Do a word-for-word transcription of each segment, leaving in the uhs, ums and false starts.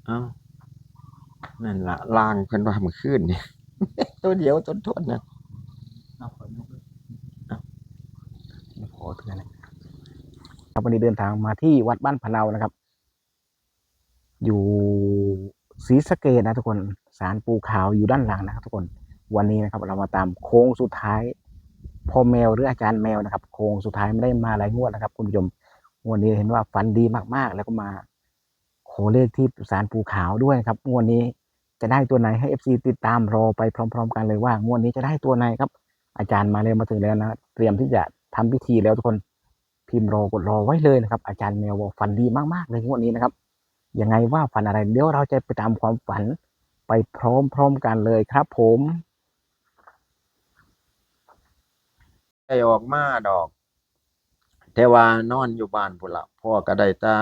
เอ้า นั่นละ ล่างเพิ่นว่ามื้อคืนนี่ ตัวเดียวทนๆนะ เอาขอดู ขอเทื่อหนึ่ง ครับ วันนี้เดินทางมาที่วัดบ้านพะเนานะครับ อยู่ศรีสะเกษนะทุกคน ศาลปู่ขาวอยู่ด้านหลังนะครับทุกคน วันนี้นะครับ เรามาตามโค้งสุดท้าย พ่อแมวหรืออาจารย์แมวนะครับ โค้งสุดท้ายไม่ได้มาหลายงวดนะครับ คุณผู้ชม งวดนี้เห็นว่าฝันดีมากๆ แล้วก็มาขอเลขที่ศาลปู่ขาวด้วยนะครับ งวดนี้จะได้ตัวไหนให้ เอฟซี ติดตามรอไปพร้อมๆ กันเลยว่า งวดนี้จะได้ตัวไหนครับ อาจารย์มาแล้ว มาถึงแล้วนะ เตรียมที่จะทำพิธีแล้วทุกคน พิมพ์รอกดรอไว้เลยนะครับ อาจารย์แมวบอกฝันดีมากๆ เลยงวดนี้นะครับ ยังไงว่าฝันอะไร เดี๋ยวเราจะไปตามความฝันไปพร้อมๆ กันเลยครับผม ได้ออกมาดอก แต่ว่านอนอยู่บ้านพุ้นละ พ่อก็ได้แต่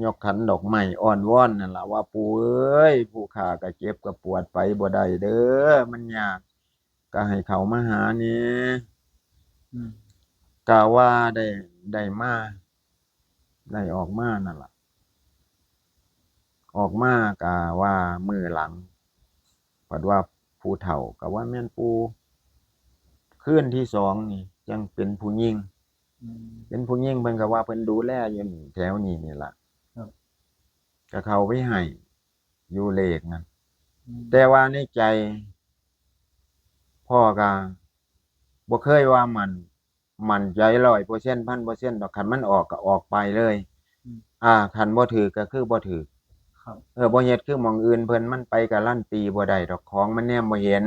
ยกขันดอกไม้อ้อนวอนนั่นละว่า ปู่เอ้ย ผู้ข้าก็เจ็บก็ปวดไปบ่ได้เด้อ มันยาก ก็ให้เขามาหาแหน่ อืม กะว่าได้ ได้มา ได้ออกมานั่นล่ะ ออกมากะว่ามื้อหลัง บัดว่าผู้เฒ่าก็ว่าแม่นปู่ คืนที่สองนี่จั่งเป็นผู้หญิง อืม เป็นผู้หญิง เพิ่นก็ว่าเพิ่นดูแลอยู่แถวนี้นี่ล่ะ ครับ ก็เข้าไปให้อยู่เลขนั่น อืม แต่ว่าในใจ พ่อก็บ่เคยว่ามั่น มั่นใจร้อยเปอร์เซ็นต์ พันเปอร์เซ็นต์ ดอก คันมันออกก็ออกไปเลย อืม อ่า คันบ่ถืกก็คือบ่ถืก ครับ เออ บ่เฮ็ดคือหม่องอื่นเพิ่น มันไปการันตีบ่ได้ดอก ของมันแนมบ่เห็น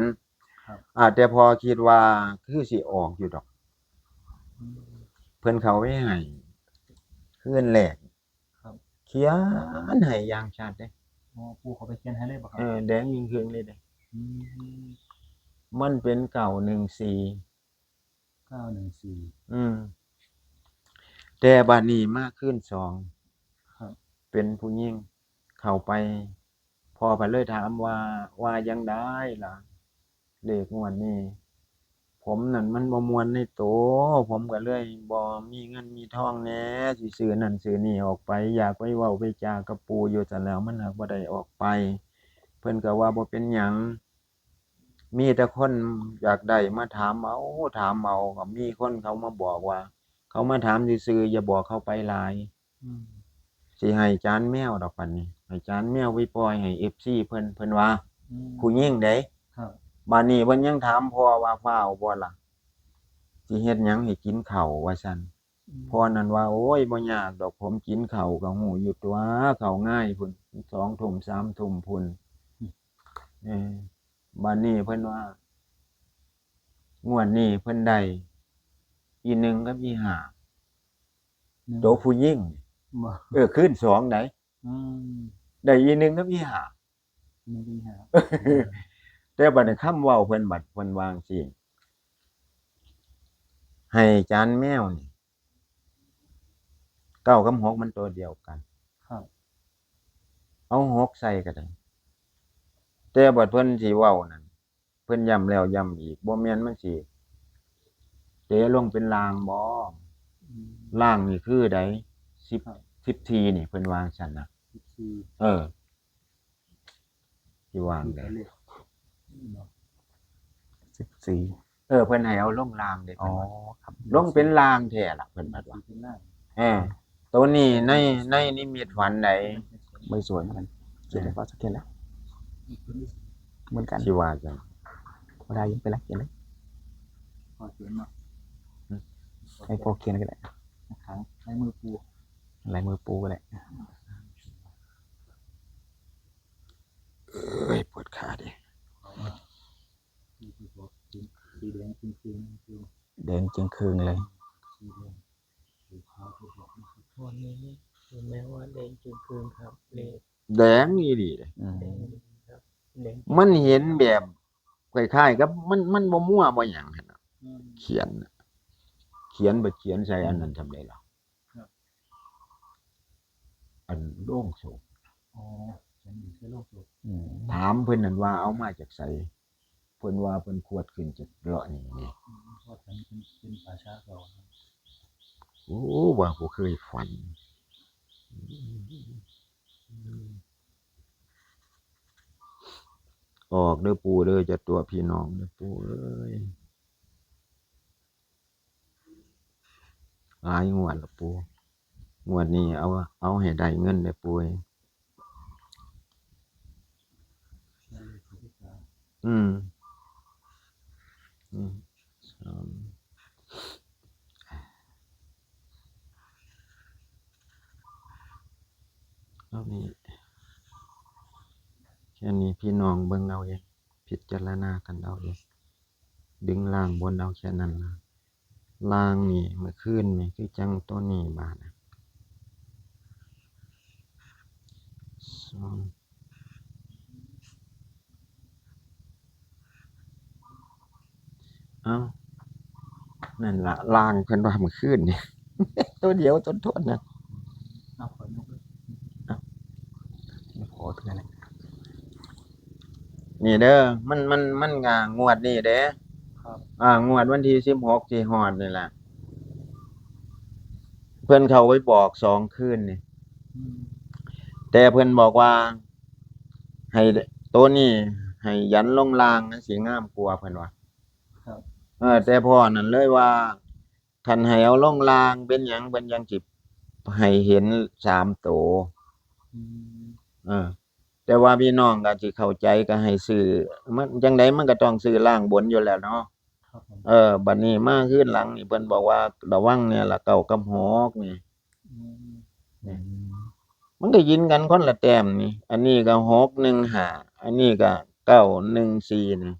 ครับ อ่า แต่พ่อคิดว่าคือสิออกอยู่ดอก อืม เพิ่นเข้าไปให้คืนแรก ครับ เขียนให้อย่างชัดเด้ อ๋อ ปู่เขาไปเขียนให้เลยบ่ครับ เออ แดงยิ่งคืนเลยเด้ อืม มันเป็นเก้าหนึ่งสี่ เก้าหนึ่งสี่ อืม แต่บัดนี้มาคืนสอง ครับ เป็นผู้หญิงเข้าไป พ่อก็เลยถามว่า ว่าจั่งใดล่ะ เลขงวดนี้ ผมนั่นมันบ่ม่วนในโต ผมก็เลยบ่มีเงินมีทองแหน่ สิซื้อนั่นซื้อนี่ออกไป อยากไปเว้าไปจากับปู่อยู่ ซั่นแล้วมันหากบ่ได้ออกไป เพิ่นก็ว่าบ่เป็นหยัง มีแต่คนอยากได้มาถามเอา ถามเอา ก็มีคนเขามาบอกว่า เขามาถามซื่อๆ อย่าบอกเขาไปหลาย อืม สิให้จานแมวดอกบัดนี้ ให้จานแมวไปปล่อยให้ เอฟซี เพิ่น เพิ่นว่า อืม ผู้หญิงเด้ ครับ บัดนี้เพิ่นยังถามพ่อว่า ฟ้าวบ่ล่ะ สิเฮ็ดหยังให้กินข้าวว่าซั่น อืม พ่อนั่นว่า โอ้ย บ่ยากดอก ผมกินข้าวก็ฮู้อยู่ตั๊ว ข้าวง่ายพุ้น สองทุ่ม สามทุ่มพุ้น อืม เออ บัดนี้เพิ่นว่า งวดนี้เพิ่นได้ อีหนึ่งกับอีห้า อืม โตผู้หญิง บ่ เออ คืนสองได๋ อืม ได้อีหนึ่งกับอีห้า หนึ่งกับอีห้า แต่บัดนี้คำเว้าเพิ่น บัดเพิ่นว่าจั่งซี้ ให้จานแมวนี่ เก้ากับหกมันตัวเดียวกัน ครับ เอาหกใส่ก็ได้ แต่บัดเพิ่นสิเว้านั่น เพิ่นย้ำแล้วย้ำอีก บ่แม่นมันสิเตะลงเป็นล่างบ่ อืม ล่างนี่คือใด สิบ ครับ สิบสี่ นี่เพิ่นว่าซั่นน่ะ สิบสี่ เออ สิวางได้ เลข สิบสี่ เออ เพิ่นให้เอาลงล่างเด้ อ๋อ เพิ่นว่า ครับ ลงเป็นล่างแท้ล่ะ เพิ่นว่า เป็นล่าง เออ ตัวนี้ใน ในนิมิตฝันใด ใบสวยเหมือนกัน เขียนแล้วก็เขียนแล้ว เหมือนกัน สิว่าจั่ง บ่ได้ ยังเป็นไร เขียนเลย พ่อเขียนมา อืม ให้พ่อเขียนก็ได้ ขังลายมือปู่ ลายมือปู่ก็ได้ เอ้ย ปวดขาดิ สีแดงจริงๆ แดงจึงครึ่งเลย สีแดง สีขาวที่บอกนะครับ พ่อนี่ เห็นไหมว่าแดงจึงครึ่งครับ เลข แดงอีหลีเด้ อืม แดงครับ แดง มันเห็นแบบคล้ายๆกับมัน มันบ่มั่วบ่หยังหั่นน่ะ อืม เขียนน่ะ เขียนบ่เขียนใส่อันนั้นทำได๋ล่ะ ครับ อันโลงศพ อ๋อ เขียนอยู่ที่โลงศพ อืม ถามเพิ่นนั่นว่าเอามาจากไส เพิ่นว่าเพิ่นขวดขึ้นจากเลาะนี่นี่ อืม ขวดขึ้นเป็น เป็นป่าช้าเก่าครับ โอ้ ว่าบ่เคยฝัน ออกเด้อปู่เด้อ จะตัวพี่น้องเด้อปู่เอ้ย หลายงวดละปู่ งวดนี้เอา เอาให้ได้เงินเด้อปู่เอ้ย อืม อืม สาม เอานี่ แค่นี้พี่น้องเบิ่งเอาเอง พิจารณากันเอาเอง ดึงล่างบนเอาแค่นั้นล่ะ ล่างนี่ เมื่อคืนนี่ คือจังตัวนี้บาดน่ะ สอง เอ้า นั่นล่ะ ล่างเพิ่นว่าเมื่อคืนนี่ ตัวเดียวทนๆนะ เอาขอยกเลย เอา ขอเทื่อหนึ่ง นี่เด้อ มัน มัน มัน อ่า งวดนี้เด้ ครับ อ่า งวดวันที่สิบหกที่ฮอดนี่ล่ะ เพิ่นเข้าไปบอกสองคืนนี่ อืม แต่เพิ่นบอกว่า ให้ตัวนี้ ให้ยันลงล่างมันสิงามกว่า เพิ่นว่า ครับ เออ แต่พ่อนั่นเลยว่า คันให้เอาลงล่างเป็นหยัง เพิ่นยังสิให้เห็นสามตัว อืม เออ แต่ว่าพี่น้องก็สิเข้าใจก็ให้ซื้อ มันจังใดมันก็ต้องซื้อล่างบนอยู่แล้วเนาะ ครับผม เออ บัดนี้มาคืนหลังนี่เพิ่นบอกว่าระวังเนี่ยล่ะ เก้ากับหกนี่ อืม นี่ อืม มันก็ยินกันคนละแต้มนี่ อันนี้ก็หกหนึ่งห้า อันนี้ก็เก้าหนึ่งสี่นี่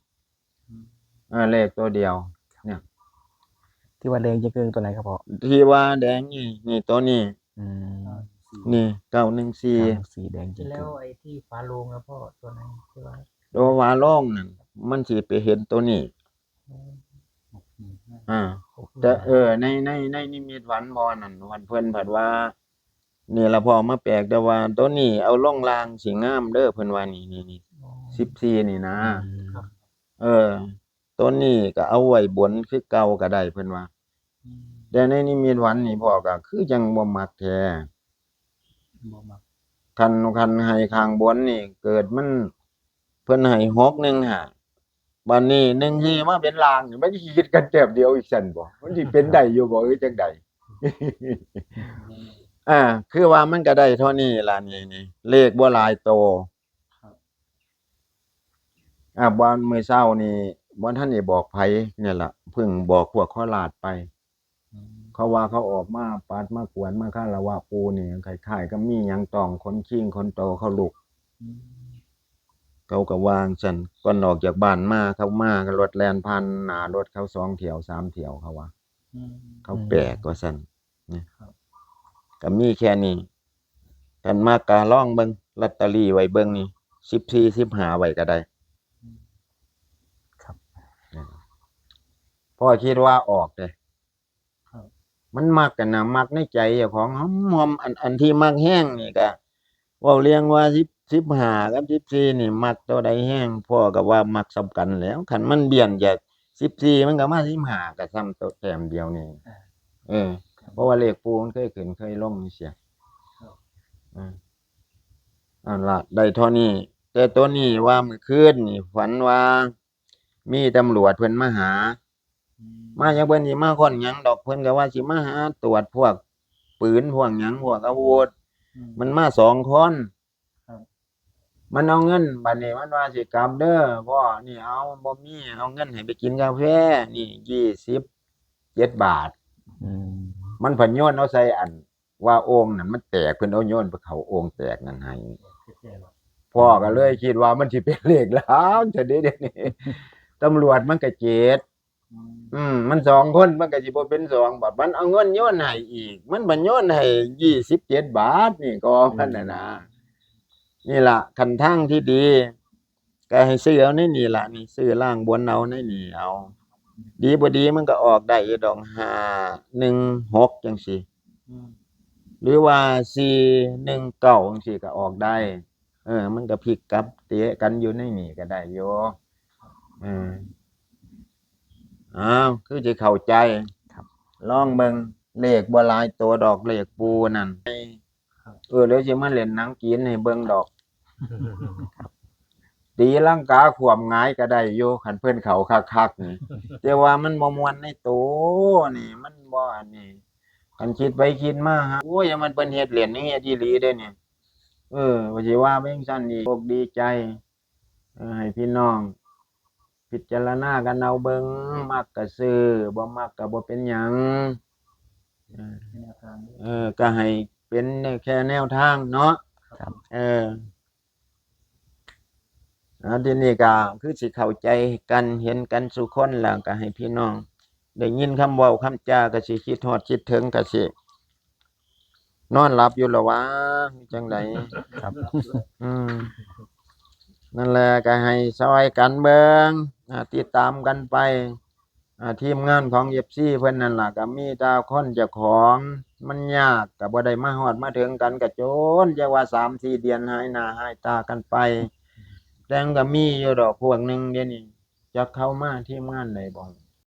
อืม อ่า เลขตัวเดียว เนี่ย ที่ว่าแดงจริงๆตัวไหนครับพ่อ ที่ว่าแดงนี่ นี่ตัวนี้ อืม นี่ เก้าหนึ่งสี่ เก้าหนึ่งสี่ แดงจริงๆ แล้วไอ้ที่ฝาโลงนะพ่อ ตัวไหนที่ว่า ตัวฝาโลงนั่น มันสิไปเห็นตัวนี้ อืม อ่า หกหนึ่งห้า แต่ เออ ใน ใน ในนิมิตฝันบ่นั่น วันเพิ่นผัดว่า นี่ละพ่อมาแปลก แต่ว่าตัวนี้เอาลงล่างสิงามเด้อ เพิ่นว่านี่ นี่ นี่ อ๋อ สิบสี่นี่นะ อืม ครับ เออ ตัวนี้ก็เอาไว้บนคือเก่าก็ได้ เพิ่นว่า อืม แต่ในนิมิตฝันนี่พ่อก็คือจังบ่มักแท้ บ่มัก คัน คันให้ข้างบนนี่ เกิดมัน เพิ่นให้หกหนึ่งห้า บัดนี้หนึ่งสี่มาเป็นล่างนี่ มันสิคิดกันแต้มเดียวอีกซั่นบ่ มันสิเป็นได้อยู่บ่ หรือจังใด อ่า คือว่ามันก็ได้เท่านี้ล่ะ นี่ นี่ เลขบ่หลายโต ครับ อ่า บ่อนมื้อเช้านี่ บ่ทันได้บอกไผ เนี่ยล่ะ เพิ่งบอกพวกโคราชไป อืม เขาว่าเขาออกมาปัดมาขวนมาคารวะปู่นี่ คล้ายๆกับมีหยังต้องขนคิงขนโตเขาลุก อืม เขาก็วางซั่น ก่อนออกจากบ้านมา เขามารถแล่นผ่านหน้ารถเขาสองเที่ยวสามเที่ยว เขาว่า อืม เขาแปลกว่าซั่น นี่ ครับ ก็มีแค่นี้ คันมักก็ลองเบิ่ง ลอตเตอรี่ไว้เบิ่งนี่ สิบสี่ สิบห้า ไว้ก็ได้ อืม ครับ พ่อคิดว่าออกเด้ ครับ มันมักกันนะ มักในใจเจ้าของหอมๆ อัน อันที่มักแฮงนี่ก็ เว้าเรื่องว่าสิบ สิบห้ากับสิบสี่นี่ มักตัวใดแฮง พ่อก็ว่ามักส่ำกันแหล้ว คันมันเบียนจากสิบสี่ มันก็มาสิบห้า ก็ส่ำตัวแต้มเดียวนี่ อ่า เออ ครับ เพราะว่าเลขปู่มันเคยขึ้นเคยลงนี่เสีย ครับ อ่า อันละ ได้เท่านี้ แต่ตัวนี้ว่ามื้อคืนนี่ฝันว่า มีตำรวจเพิ่นมาหา อืม มาหยัง เพิ่นสิมาค้นหยังดอก เพิ่นก็ว่าสิมาหาตรวจพวกปืนพวกหยัง พวกอาวุธ อืม มันมาสองคน ครับ มันเอาเงิน บัดนี้มันว่าสิกลับเด้อ พ่อ นี่เอา บ่มี เอาเงินให้ไปกินกาแฟ นี่ ยี่สิบเจ็ดบาท อืม มันผันโยนเอาใส่อัน ว่าโอ่งนั่นมันแตก เพิ่นเอาโยนไปเข้าโอ่งแตกนั่นให้ พ่อก็เลยคิดว่ามันสิเป็นเลขลาวจะได้เด้นี่ ตำรวจมันก็เจ็ด อืม อืม มันสองคนมันก็สิบ่เป็นสอง บัดมันเอาเงินโยนให้อีก มันบัดโยนให้ยี่สิบเจ็ดบาทนี่ก็มันน่ะนะ นี่ล่ะ คันทางที่ดี ก็ให้ซื้อเอาในนี่ล่ะ นี่ ซื้อล่างบนเอาในนี่เอา ดีบ่ดีมันก็ออกได้อยู่ดอก ห้าหนึ่งหก จังซี่ อืม หรือว่า สี่หนึ่งเก้า จังซี่ก็ออกได้ เออ มันก็พลิกกลับเตะกันอยู่ในนี่ก็ได้อยู่ เออ อ้าว คือสิเข้าใจ ครับ ลองเบิ่ง เลขบ่หลายตัวดอก เลขปู่นั่น เออ เดี๋ยวสิมาเล่นหนังจีนให้เบิ่งดอก ตีลังกาขวมหงายก็ได้อยู่ คันเพิ่นเข้าคักๆนี่ แต่ว่ามันบ่ม่วนในโตนี่ มันบ่อันนี้ คันคิดไปคิดมาหา โอ้ย มันเพิ่นเฮ็ดเล่นนี่ เฮ็ดอีหลีเด้นี่ เออ ว่าสิว่าไปจั่งซั่นนี่ อกดีใจ เออ ให้พี่น้อง พิจารณากันเอาเบิ่ง มักก็ซื้อ บ่มักก็บ่เป็นหยัง เออ เออ ก็ให้เป็นแค่แนวทางเนาะ ครับ เออ อ่า ทีนี้ก็คือสิเข้าใจกัน เห็นกันสู่คนแล้ว ก็ให้พี่น้อง ได้ยินคำเว้าคำจาก็สิคิดฮอดคิดถึง ก็สินอนหลับอยู่ละวะ จั่งใด ครับ อืม นั่นแหละ ก็ให้ซอยกันเบิ่ง อ่า ติดตามกันไป อ่า ทีมงานของ เอฟซี เพิ่นนั่นล่ะ ก็มีแต่คนเจ้าของ มันยาก ก็บ่ได้มาฮอดมาถึงกัน ก็จนจักว่าสามสี่เดือนหายหน้าหายตากันไป แต่มันก็มีอยู่ดอกพวกหนึ่งเดี๋ยวนี้ จักเข้ามาทีมงานใดบ่